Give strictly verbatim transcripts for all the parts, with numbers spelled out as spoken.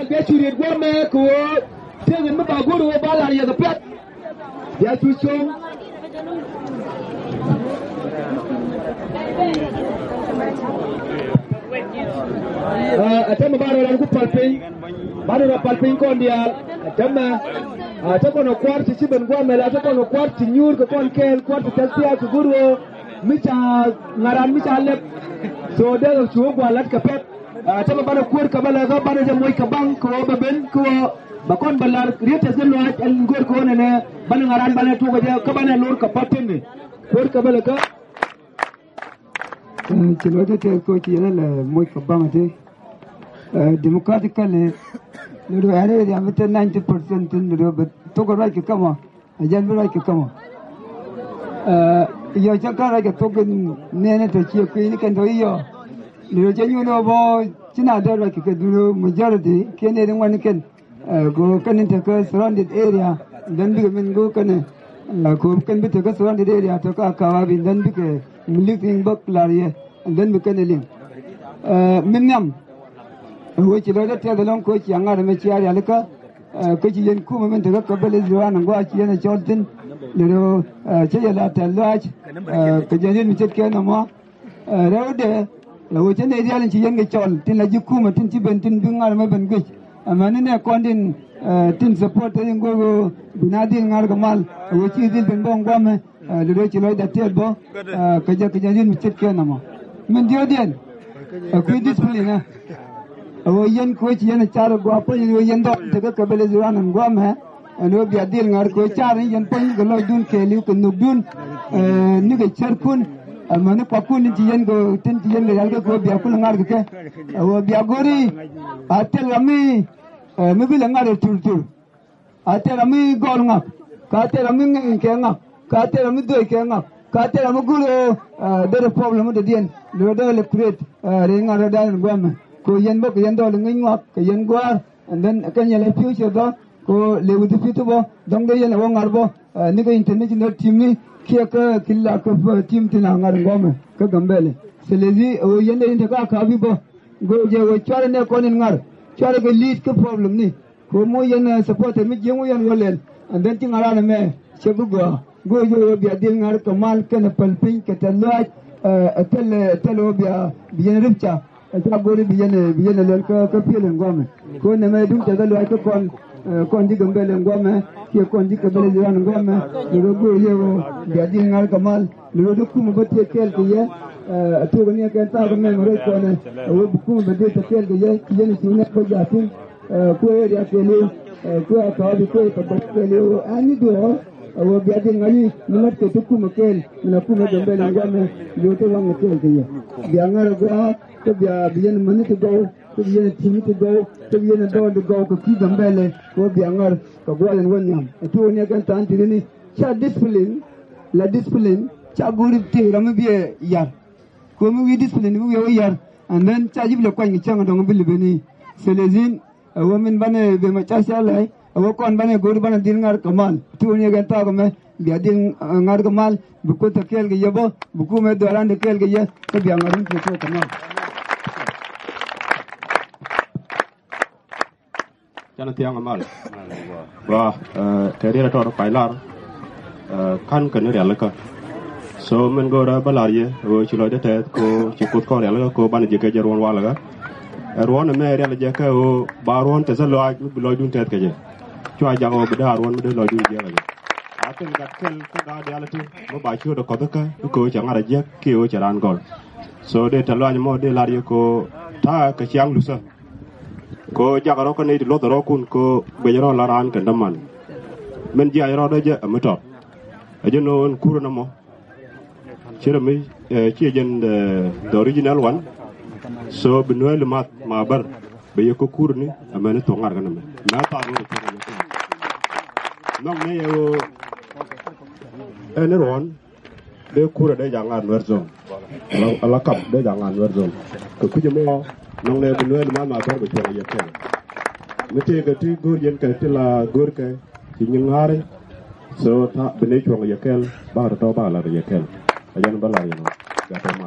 Bia cu riet guɔ̱mɛ kɛ ɣöö tëëkɛ mi ba go̱r ɣöö ba lar yɛ kɛ piɛth. Bia cu co̱o̱ŋ. Ɛ, ɛ täämɛ ba rɔ ran ku pal piny. Ba rɔ pal piny kɔn diaal. Ɛ täämɛ, ɛ täämɛ kɔn ɛ kua̱r ti ci ben gua̱a̱mɛ la, ɛ täämɛ kɔn ɛ kua̱r ti nyuur kɛ kɔn kɛɛl, kua̱r ti tɛth thiaak ti go̱r ɣöö mi ca ŋa̱ran mi ca lɛp. So dee cu wä gua̱a̱ la̱t kɛ pɛt. Ɛ täämɛ banɛ kuäär kɛ bä lɛ kä banɛ jɛ moc kɛ baŋ kɛ ɣöö bɛ ben kɛ ɣöö bɛ kɔn bɛ lar riet tɛth kɛ luaac ɛn go̱r kɛ ɣöö nɛnɛ banɛ ŋa̱ran banɛ tuɔk kɛ jɛ kä banɛ lor kɛ pät tini. Kuäär kɛ bä lɛ kä. Ɛ, ci lɔcdä tɛth kɛ ɣöö ci yɛn ɛ lɛ moc kɛ baŋ ti. Ɛ, democratically, ni ɣöö ɛn area mi te ninety percent tin ni ɣöö bɛ thok ruac kɛ kä mɔ. Ɛ jɛn bi ruac kɛ kä mɔ. Ɛ, yɔ cä kä ruac kɛ thok in nɛɛni te ciɛ kui̱ni kɛn tɔ i̱ yɔ. Ni ɣöö cä nyuun ɣöö bɔ ci na dee ruac kɛ kɛ duun ɣöö majority kiɛ nɛɛni ŋuan kɛn. Ɛ, go̱o̱k kɛn in tekä surrounded area, then bikɛ min go̱o̱k kɛn, ɛ, go̱o̱k kɛn bi tekä surrounded area tekä Kawabi, then bikɛ Milik in bäk lar yɛ, then bi kɛn ɛ liŋ. Ɛ, min nhiam, ɛ, wee ci lɔcdä tɛth ɛlɔ̱ŋ kɛ ɣöö ci aŋa̱r ɛmɛ ci a rialikä, ɛ, kä ci yɛn kumɛ min tekä kɛ bɛl Israel ɛn gua̱a̱ ci yɛn ɛ cɔl thi̱n, lɛ rɛw, ɛ, cä yɛ la tɛth lɔaac, ɛ, kɛ jɛn riet mi ce̱tkɛ nɔmɔ. Ɛ, rɛwdɛ, la wee cä nɛy diaal in ci yɛn kɛ cɔl, tin la ji̱ kumɛ, tin ci ben, tin bi ŋa̱r mɛ ben guic. Amäni nɛ kɔn tin, ɛ, tin support te in go̱o̱k bi na dhil ŋa̱r kɛ mal, ɛ, wee ci dhil ben bä in gua̱mɛ, ɛ, lɛ rɛw ci lɔcdä tɛth bä, ɛ, kɛ jɛ, kɛ jɛ riet mi ce̱tkɛ nɔmɔ. Min diɔ̱ɔ̱kdiɛn, ɛ, kui̱ discipline, ɛ. Ɛ wee yɛn kɛ wee ci yɛn ɛ car gua̱a̱p, puɔ̱ny in wee yɛn dhɔl tekɛ kɛ bɛl Israel in gua̱mɛ. Ɛn ɣöö bia dhil ŋa̱r kɛ ɣöö car ni yɛn puɔ̱ny kɛ lɔcdun kɛɛliw kɛ nhökdun, ɛ, nikɛ cärkun, ɛ, mäni kuakun ni ci yɛn kɛ tin ci yɛn kɛ rial kɛ kɛ ɣöö bia kul ŋa̱r kɛ kɛ. Ɛ ɣöö bia go̱ri a thil ram mi, ɛ, mi bi lɛ ŋa̱r ɛ tur tur. A thil ram mi gɔl ŋak, ka thil ram mi ŋɛny kɛ ŋak, ka thil ram mi dhoc kɛ ŋak, ka thil ram mi gul ɣöö, ɛ, derɛ problem mi dɔ̱diɛn. Lɛ rɔ dee lɛ create, ɛ, rɛy ŋa̱r rɔ da̱a̱n in gua̱mɛ. Kɛ ɣöö yɛn bä kɛ yɛn dɔl ŋäc ŋuak kɛ yɛn gua̱a̱r. And then kɛn yɛn lɛ future bä, ko lɛ wi̱thi pi̱th bä, dɔ̱ŋ dee yɛn ɛ wä ŋa̱r bä, ɛ, ni kɛ international team ni, kiɛ kä ki la kä, ɛ, team tin a ŋa̱r in guɔ̱mɛ kä Gambɛlɛ. Sɛlɛthi ɛ wee yɛn dee in te kä Akabi bä, go̱o̱k jɛ wee cuarɛ nɛ kɔn in ŋa̱r, cuarɛ kɛ lead kä problem ni. Ko moc yɛn, ɛ, supporter mi jiäŋ wä yɛn wä lɛl, and then ci ŋa̱ran ɛmɛ cɛ bi gɔaa. Go̱o̱k jɛ wee bia dhil ŋa̱r kɛ mal kɛnɛ päl piny kɛ tɛth lɔaac, ɛ, ɛ thil, ɛ thil wä bia bi yɛn rip ca. Ɛ ca go̱ri bi yɛn, bi yɛn ɛ lɛl kä, kä piël ɛn guamɛ. Kɛ ɣöö nɛmɛ duŋ tɛth ɛ luaac kä kɔn, ɛ, kɔn ji̱ Gambɛlɛ ɛn guamɛ, kiɛ kɔn ji̱ Gambɛlɛ ji̱ ran ɛn guamɛ. Ni rɔ go̱o̱r yɛ ɣöö bia dhil ŋa̱r kɛ mal. Ni rɔ dee kumɛ bä tëë kɛɛl kɛ yɛ. Ɛ, tuɔɔk ni ɛ kɛn thaak mɛn rɛy kɔnɛ. Ɛ ɣöö bi kumɛ bä dhil tɛth kɛɛl kɛ yɛ. Ci yɛn ci wä nɛk bä jaathin. Ɛ, kuɛ area kɛɛliw. Ɛ, kuɛ Akabi, kuɛ Pagɔt kɛɛliw. Ɛn ni duɔ̱ɔ̱r. Ɛ ɣöö bia dhil ŋa̱c i̱ mi la̱t kɛ ti kumɛ kɛɛl. Mi la kumɛ Gambɛlɛ ɛn guamɛ. Yo̱o̱ te waŋ kɛɛl kɛ yɛ. Bia ŋa̱r ɛ gua̱a̱. Kä bia bi yɛn mäni ti gɔw, kä bi yɛn ti̱mi ti gɔw, kä bi yɛn dɔɔl ti gɔw kɛ kui̱ Gambɛlɛ, kɛ ɣöö bia ŋa̱r kɛ gua̱a̱th ɛn wä nhiam. Ɛ ti ɣöö ni ɛ kɛn tha̱a̱ŋ ti̱ni ni, ca discipline, la discipline, ca go̱o̱ri ti ram mi biɛ yar. Kɛ ɣöö mi wi̱i̱ discipline, mi wi̱i̱ wä yar, and then ca ji̱ bi lɛ kuany kɛ cäŋ dɔ̱ŋ bi lɛ ben i̱. Sɛlɛthin, ɛ ɣöö min banɛ ben ma ca ca lɛy, ɛ ɣöö kɔn banɛ go̱o̱ri banɛ dhil ŋa̱r kɛ mal. Ti ɣöö ni ɛ kɛn tha̱a̱ŋ ɛmɛ, bia dhil, ɛ, ŋa̱r kɛ mal, bi kuoth te kɛɛl kɛ yɛ bä, bi kumɛ dhɔran te kɛɛl kɛ yɛ, kä bia ŋa̱r wun ti te kɛ mal. Canɛ thiaŋ amal. Ba, eh, kɛ riɛl tɔr pay lar, eh, kan kɛ ni rialikä. So min go̱rɛ bä lar yɛ ɣöö ci lɔcdä tɛth ko ci Kuoth kɔn rialikä ko banɛ ji̱ kɛ jɛ ruɔ̱n walkä. Ɛ ruɔ̱n ɛmɛ rial jɛ kɛ ɣöö ba ruɔ̱n tɛth lɔaac mi bi lɔcdun tɛth kɛ jɛ. Cua jak ɣöö bi dee a ruɔ̱n mi dee lɔcdun jiɛk kɛ jɛ. A thil gat kɛl kä gaat diaal ti mi ba ciöt ɛ kɔth kä, kä ɣöö cɛ ŋa̱r a jiɛk kiɛ ɣöö cɛ raan gɔl. So dee tɛth lɔaac mɔ dee lar yɛ ko ta̱a̱ kɛ ciaŋ luthä. Ko jakä rɔ kä nɛy ti luɔth rɔ kun ko guic rɔ la raan kɛn däman. Min jiac rɔ dee jɛ ɛ mi tɔt. Ɛ jɛ no̱o̱ŋ kurä nɔmɔ. Ci rɛ mi, eh, ciɛ jɛn, eh, the original one. So bi nuɛɛli math ma bär bɛ yɛ kä kurä ni ɛ mɛn ni thok ŋa̱r kɛn ɛ mɛ. Mɛ thaak wä rɛ cɛ kɛ jɛ kɛ. Nhɔk nɛ yɛ wä ɛn ni ruɔ̱n. Dee kurä dee jaŋ ŋa̱r Nuer zone. Ala, ala kap dee jaŋ ŋa̱r Nuer zone. Kɛ kui̱c ɛmɔ nɔŋ nɛ bi Nuer ma ma bär bɛ cuɔ̱ŋ yɛ kɛl. Mi tëëkɛ ti go̱o̱r yɛn kɛ ti la go̱o̱r kɛ ci nyin ŋa̱ri. So ta̱a̱ bi nɛ cuɔ̱ŋ yɛ kɛl ba rɔ tɔ ba la yɛ kɛl. A yɛn ba la yɛn ɔ. Gatɔ ma.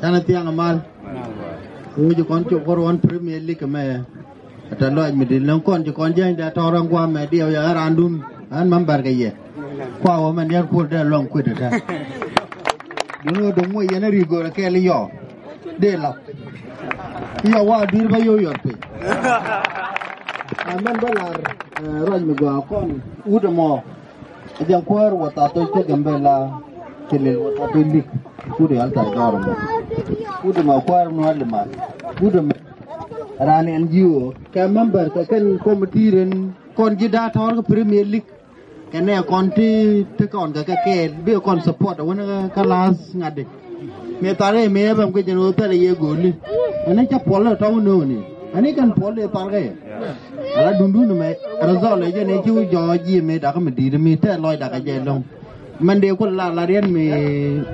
Canɛ thiaŋ amal. Ŋuci kɔn cop kɔr ɣɔn Premier League mɛ. Ata lɔc mi di lɔŋ kɔn ci kɔn jiany da tɔr an guam mɛ diɛw ya randun. An member kɛ yɛ. Kua wä mɛn yar kuɔr dee lɔŋ kuit ata. Dun wä dɔŋ wä yɛn a ri gör kɛl yɔ. Dee lɔ. Yɔ wa duir ba yɔ yɔr piny. Amɛn ba lar, eh, ruac mi gɔaa kɔn wut ɛmɔ. Ɛ jɛn kuäär wä thath thɔc kä Gambela. Ci lil wä thath thɔc lik. Wut ɛ al thac dɔɔr ɛmɔ. Wut ɛmɔ kuäär nuäär limath. Wut ɛmɛ raan N G O kɛ member kɛ kɛn committee rin kɔn ji̱ da̱a̱ tɔɔr kä Premier League. Kɛ nɛ kɔn ti ti kɔn kɛ kɛ kɛɛl bi kɔn support wä ni kä la̱a̱th ŋa̱t di. Mëë thar kɛ mëë bɛm kɛ jɛn ɣöö thilɛ yɛ go̱o̱li. Ani cä puɔl tɔ̱ wä nööni ani kɛn puɔl dee thar kɛ. Ala dundun mɛ result ɛ jɛn ɛ ci wä jɔɔc ji̱ mëë dakä mi di̱i̱t mi tɛɛ lɔc dakä jɛ lo̱ŋ. Mɛn dee ku la la riɛn mi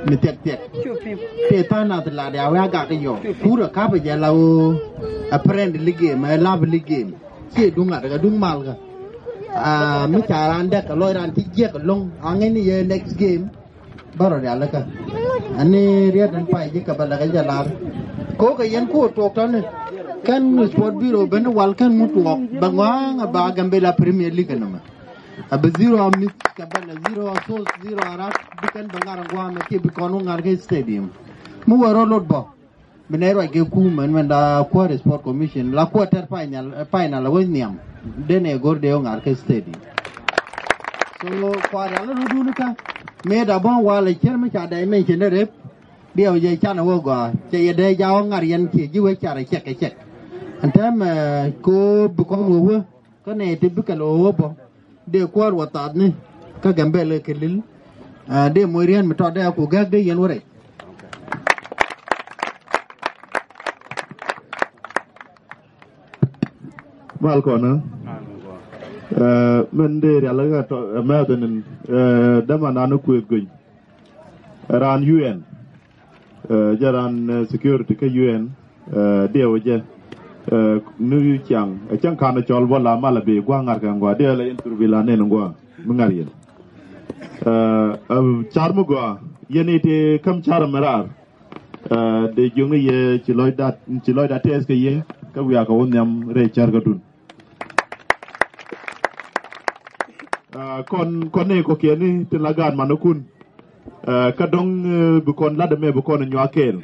mi thiɛk thiɛk. Tëë tha̱a̱ŋ nath la dee a wee a gak kɛ yɔɔk. Kurä kapɛ jɛ la wä a friendly game, a lovely game. Ciɛ duŋ ŋa̱t kɛ duŋ mal kä. Ah, mi ca raan dɛk kɛ lɔc raan ti jiɛk kɛ lo̱ŋ a ŋäcni yɛ next game. Bärɔ rialikä. Ani riet in pay ji̱ kɛ bä lɛ kɛ jɛ lar. Ko̱o̱kɛ yɛn ko̱o̱t tuɔɔk tɔ̱ni. Kɛn sport bureau ben wal kɛn ŋut tuɔɔk bɛ ŋɔ̱a̱ŋ a ba Gambela Premier League ɛnɔmɛ. A bɛ zero a mith kɛ bä lɛ zero a thos zero a rat bi kɛn bɛ ŋa̱r a gua̱a̱mɛ kiɛ bi kɔn wä ŋa̱r kɛ stadium. Mi wä rɔ lot bɔ. Bi nɛ ruac kɛ kum ɛn mɛn da kuäär sport commission la kuäär tɛr final, final a wec nhiam. Denɛ go̱r dee wä ŋa̱r kɛ stadium. So kuäär yal rudun kä mëë da bä walɛ cier mi ca dɛc mɛn ci ni rep. Diɛw jɛ canɛ wä gɔaa cɛ yɛ dee jaw ŋa̱r yɛn kiɛ ji̱ wee carɛ cɛk kɛ cɛk. Ɛn tɛmɛ ko bi kɔn wä wä kä nɛ ti bikɛ lɛ wä wä bɔ. Dee kuäär wä thathni kä Gambela kɛ lil. Ah, dee moc riɛn mi tɔt dee a ku gäk dee yɛn wä rɛc. Mal kɔnä. Eh, min dee rialikä tɔ, eh, mɛthin in, eh, dämandan kuëth guny. Raan U N. Eh, jɛ raan, eh, security kä U N, eh, diɛw jɛ. Eh, ni ciaŋ, eh, cäŋ kan cɔl bɔ la mal a bi gua̱a̱ŋ ŋa̱r kɛ ŋua̱, diɛw la interview la nen ŋua̱, mi ŋa̱r yɛn. Eh, eh, car mi gɔaa, yɛn iti käm car mi raar. Eh, dee jiöŋ ni yɛ ci lɔcda, ci lɔcda tɛth kɛ yɛ, kä wiakɛ wä nhiam rɛy cär kä dun. Ah, kɔn, kɔn ni kɔkiɛni tin la gaat manikun. Ah, kä dɔ̱ŋ, eh, bi kɔn lat ɛmɛ bi kɔn nyuak kɛɛl.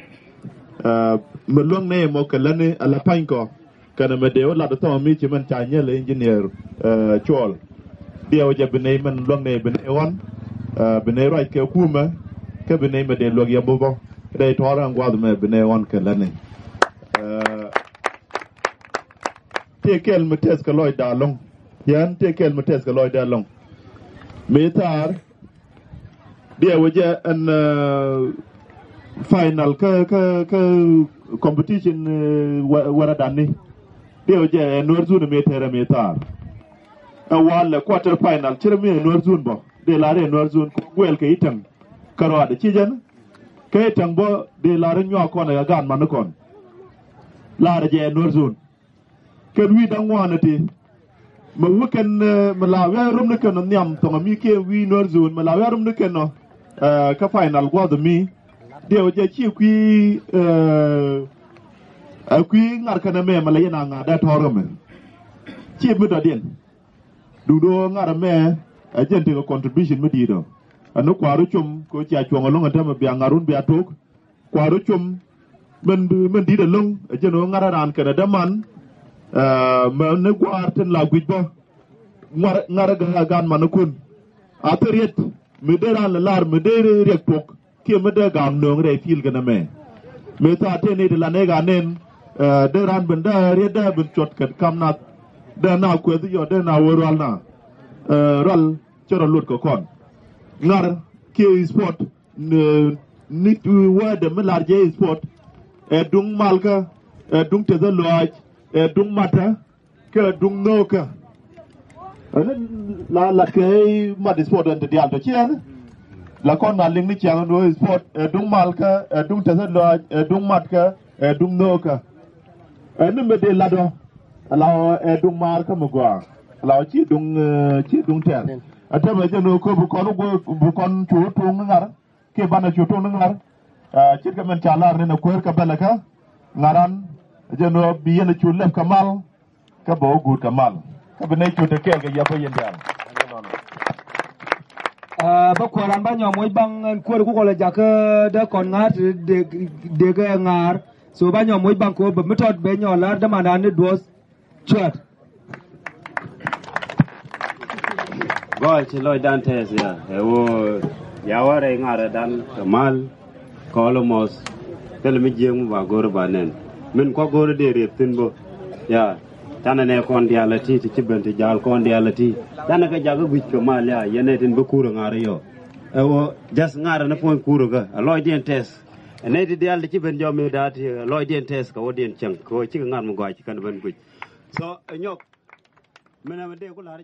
Ah, mi luäŋ nɛ mɔ kɛ lätni ala pa̱ny kɔ. Kɛnɛ mɛ dee wä lat thɔmɔ mi ci mɛn ca nyɛl engineer, eh, Cuɔl. Diɛw jɛ bi nɛy mɛn luäŋ nɛ bi nɛy ɣɔn. Eh, bi nɛy ruac kɛ kumɛ. Kä bi nɛy mɛ dee luäk yɛ bubɔ. Rɛy tɔɔrɛ ɛn guath mɛ bi nɛy ɣɔn kɛ lätni. Eh, Tëë kɛl mi tɛth kɛ lɔcda ɛlɔ̱ŋ. Yɛn tëë kɛl mi tɛth kɛ lɔcda ɛlɔ̱ŋ. Mi thaar diɛw jɛ ɛn, eh, final kä, kä, kä competition, eh, wä-, wärä dani. Diɛw jɛ ɛn Nuer zone mi tɛrɛ mi thaar. Ɛ walɛ quarter final cirɛ mi ɛn Nuer zone bɔ. Dee lar ɛn Nuer zone ku guɛl kɛ itäŋ. Kä rɔadɛ ci jɛn. Kɛ itäŋ bɔ dee lar ɛ nyuak kɔn ɛ gaat mani kɔn. Lar ɛ jɛ ɛn Nuer zone. Kɛn wi̱i̱ da̱ŋ ŋuan ɛ ti. Mɛ wä kɛn, eh, mɛ la wi̱i̱ a rom ni kɛn ɔ nhiam thɔŋ ami kiɛ wi̱i̱ Nuer zone mɛ la wi̱i̱ a rom ni kɛn ɔ. Ɛ, kä final gua̱th mi diɛw jɛ ci kui̱, ɛ, ɛ kui̱ ŋa̱r kɛnɛ mɛ mɛ lɛ yɛn a ŋa̱r dee tɔ̱r kɛ mɛ. Ci mi dɔ̱diɛn. Duk do̱ ŋa̱r mɛ ɛ jɛn tekɛ contribution mi di̱i̱t ɔ. Ɛn ni kua̱r ɔ com kɛ cia cuɔ̱ŋ ɛlɔ̱ŋ ɛn täämɛ bia ŋa̱run bia tok. Kua̱r ɔ com min, min di̱i̱t ɛlɔ̱ŋ ɛ jɛn ɣöö ŋa̱r ɛ raan kɛnɛ däman. Ɛ, mɛ ni gua̱a̱r tin la guic bä. Ŋa̱r, ŋa̱r ɛ gaat man ni kun. A thil riet mi dee raan lɛ lar mi dee riɛk tuɔk kiɛ mi dee gaam nööŋ rɛy field kɛnɛ mɛ. Mi thaar tëë ni ti la nɛy gaa nɛn, ɛ, dee raan ben dee riet dee ben cuɔt kɛn kam nath. Dee na kueth yɔ dee na wee rual na. Ɛ, rual cɛ rɔ luɔt kɛ kɔn. Ŋa̱r kiɛ sport ni, ni wee dee mi lar jɛ sport. Ɛ duŋ malkä, ɛ duŋ tethä lɔaac, ɛ duŋ matä, kä duŋ nhöökä. Ɛn la, la kɛ mat sport ɛn ti diaal tɔ ciɛn. La kɔn na liŋ ni ciaŋ ni sport, ɛ duŋ malkä, ɛ duŋ tethä lɔaac, ɛ duŋ matkä, ɛ duŋ nhöökä. Ɛn ni mi dee lat ɔ, la ɛ duŋ maarkä mi gɔaa. La ci duŋ, ɛ, ci duŋ tɛr. Ɛ tɛmɛ jɛ ni kä bi kɔn, bi kɔn cu tuŋ ni ŋa̱r. Kiɛ banɛ cu tuŋ ni ŋa̱r. Ɛ, ce̱tkɛ min ca lar ni ni kueer kɛ bɛlɛ kä ŋa̱ran. Jɛ ni bi yɛn cu lɛp kɛ mal. Kä bɛ wä guut kɛ mal. Kä bi nɛy cu te kɛɛl kɛ yɛp kä yɛn diaal. Ɛ, bä kuäran ba nyɔm moc baŋ ɛn kuäär ku kɔlɛ jakä dee kɔn ŋa̱r te dee, dee kɛ ŋa̱r. So ba nyɔm moc baŋ kɛ wä bä mi tɔt bɛ nyɔl lar dämandan ni duɔth. Cuat. Gɔɔy ci lɔcdan tɛɛth ya ɛ ɣöö ya wä rɛy ŋa̱rɛ dan kɛ mal kɔɔl mɔth. Thilɛ mi jiäk mi ba go̱r ba nɛn min kua go̱r dee rieth thi̱n bä. Ya canɛ nɛ kɔn diaal ɛ ti ti ci ben ti jaal kɔn diaal ɛ ti. Canɛ kɛ jakä guic kɛ mal ya yɛn ɛ tin bi kuur ɛ ŋa̱r yɔ. Ɛ ɣöö jath ŋa̱rɛ ni puɔ̱ny kuur ɛ kä ɛ lɔcdiɛn tɛɛth. Ɛ nɛy ti diaal ti ci ben jɔm mi da̱a̱t ti ɛ lɔcdiɛn tɛɛth kɛ wä diɛn cäŋ kɛ ɣöö cikɛ ŋa̱r mi gɔaa ci kɛn ben guic. So ɛ nyɔk. Min ɛ mi dee ku la̱r.